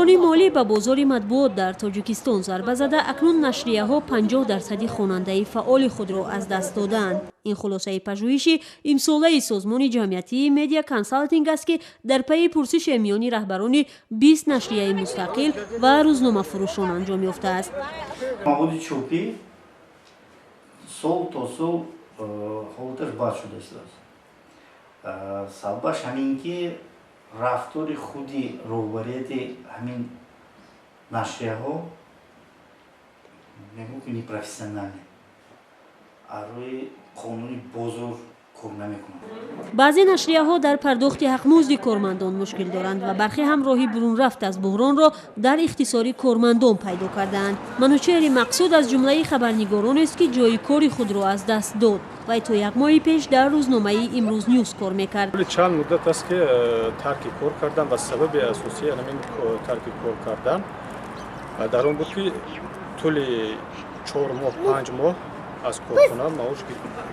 Буҳрони молӣ ба бозори матбуот дар Тоҷикистон зарба зада, акнун нашрияҳо 50% хонандаи фаъоли худро аз даст додаанд. Ин хулосаи пажӯҳиши имсолаи созмони ҷамъиятии Медиа Консалтинг аст, ки дар пайи пурсише миёни раҳбарони 20 нашрияи мустақил ва рӯзномафурӯшон анҷом ёфтааст. Маводи чопӣ сол то сол ҳолаташ бад шуда истодааст. Сабабаш ҳамин ки рафтори худи роҳбарияти ҳамин нашрияҳо, мегӯм ки, непрофессиональный, аз рӯи қонуни бозор кор намекунанд. Баъзе нашрияҳо дар пардохти ҳақмузди кормандон мушкил доранд ва бархе ҳам роҳи бурунрафт аз буҳронро дар ихтисори кормандон пайдо кардаанд. Манучеҳри Мақсуд аз ҷумлаи хабарнигоронест, ки ҷои кори худро аз даст дод. Вай то як моҳи пеш дар рӯзномаи Имрӯз Нюс кор мекард. Чанд муддат аст, ки тарки кор кардам ва сабаби асосии ҳамин тарки кор кардан дар он буд, ки тӯли 4 моҳ, 5 моҳ аз корхона маош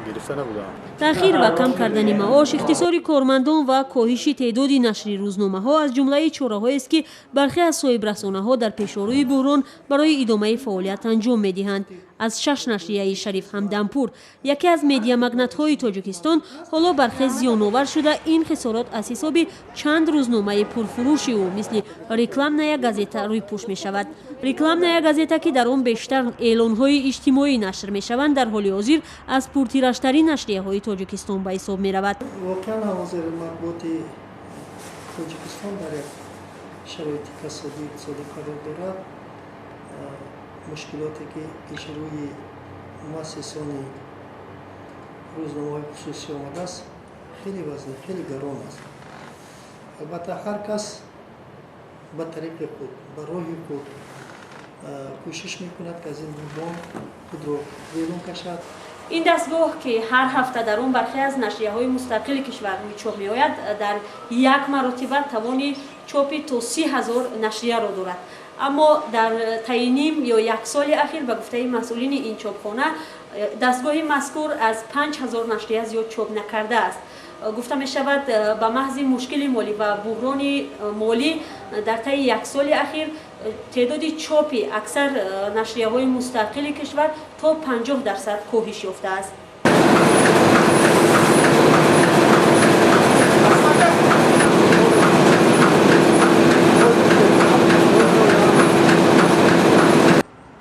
гирифта набудам. Таъхир ва кам кардани маош, ихтисори кормандон ва коҳиши теъдоди нашри рӯзномаҳо аз ҷумлаи чораҳоест, ки бархе аз соҳибрасонаҳо дар пешорӯи буҳрон барои идомаи фаъолият анҷом медиҳанд. Аз шаш нашрияи Шариф Ҳамдампур, яке аз медиамагнатҳои Тоҷикистон, ҳоло бархе зиёновар шуда, ин хисорот аз ҳисоби чанд рӯзномаи пурфурӯши ӯ, мисли Рекламная газета, рӯйпӯш мешавад. Рекламная газета, ки дар он бештар эълонҳои иҷтимоӣ нашр мешаванд, дар ҳоли ҳозир аз пуртиражтарин нашрияҳои Тоҷикистон ба ҳисоб меравад. Воқеан, ҳозир матбуоти Тоҷикистон дар як шароити касодии иқтисодӣ қарор дорад. Мушкилоте, ки пеши рӯи муассисони рӯзномаҳои хусусӣ омадааст, хеле вазнин, хеле гарон аст. Албатта, ҳар кас ба тариқи худ, ба роҳи худ кӯшиш мекунад, ки аз ин буҳрон худро берун кашад. Ин дастгоҳ, ки ҳар ҳафта дар он бархе аз нашрияҳои мустақили кишвар рӯи чоп меояд, дар як маротиба тавони чопи то 30 000 нашрияро дорад. Аммо дар таи ним ё як соли ахир, ба гуфтаи масъулини ин чопхона, дастгоҳи мазкур аз 5000 нашрия зиёд чоп накардааст. Гуфта мешавад, ба маҳзи мушкили молӣ ва буҳрони молӣ дар таи як соли ахир теъдоди чопи аксар нашрияҳои мустақили кишвар то 50% коҳиш ёфтааст.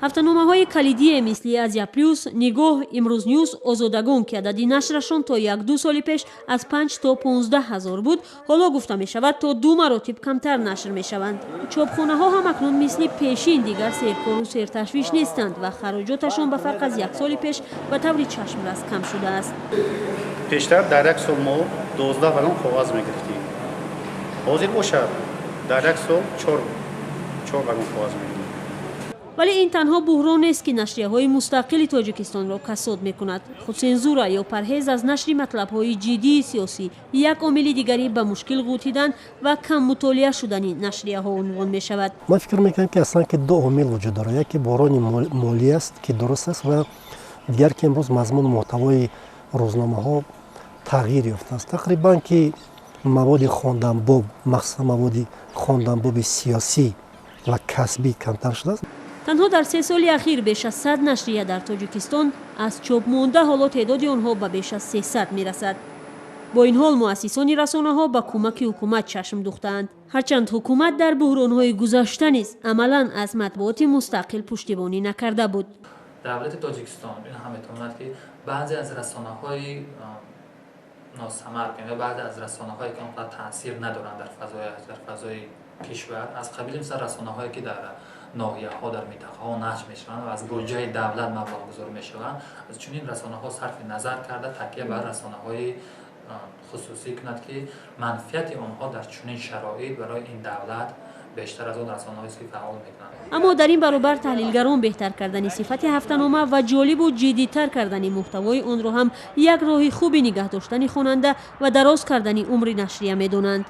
Ҳафтаномаҳои калидие, мисли Азия Плюс, Нигоҳ, Имрӯз Нюс, Озодагон, ки адади нашрашон то як-ду соли пеш аз 5 то 15 ҳазор буд, ҳоло, гуфта мешавад, то ду маротиб камтар нашр мешаванд. Чопхонаҳо ҳам акнун мисли пешин дигар серкору серташвиш нестанд ва хароҷоташон ба фарқ аз як соли пеш ба таври чашмрас кам шудааст. Пештар дар як сол мо 12 вагон коғаз мегирифтем, ҳозир бошад, дар як сол чор вагон коғаз мегирем. Вале ин танҳо буҳрон нест, ки нашрияҳои мустақили Тоҷикистонро касод мекунад. Худсензура ё парҳез аз нашри матлабҳои ҷиддии сиёсӣ як омили дигари ба мушкил ғӯтидан ва каммутолиа шудани нашрияҳо унвон мешавад. Ман фикр мекунам, ки аслан ки ду омил вуҷуд дорад. Яке буҳрони молӣ аст, ки дуруст аст, ва дигар ки имрӯз мазмуну муҳтавои рӯзномаҳо тағйир ёфтааст. Тақрибан ки маводи хонданбоб, махсусан маводи хонданбоби сиёсӣ ва касбӣ камтар шудааст. Танҳо дар 3 соли ахир беш аз 100 нашрия дар Тоҷикистон аз чоп монда, ҳоло теъдоди онҳо ба беш аз 300 мерасад. Бо ин ҳол, муассисони расонаҳо ба кӯмаки ҳукумат чашм духтаанд, ҳарчанд ҳукумат дар буҳронҳои гузашта низ амалан аз матбуоти мустақил пуштибонӣ накарда буд. Давлати Тоҷикистон ин ҳам метавонад, ки баъзе аз расонаҳои носамар ё баъзе аз расонаҳое, ки он қадар таъсир надоранд дар фазои кишвар, аз қабили мисал расонаҳое, ки дар ноҳияҳо, дар минтақаҳо нашр мешаванд ва аз буҷаи давлат маблағгузорӣ мешаванд, аз чунин расонаҳо сарфи назар карда, такя бар расонаҳои хусусӣ кунад, ки манфиати онҳо дар чунин шароит барои ин давлат бештар аз он расонаҳоест, ки фаъол мекунанд. Аммо дар ин баробар таҳлилгарон беҳтар кардани сифати ҳафтанома ва ҷолибу ҷиддитар кардани муҳтавои онро ҳам як роҳи хуби нигаҳ доштани хонанда ва дароз кардани умри нашрия медонанд.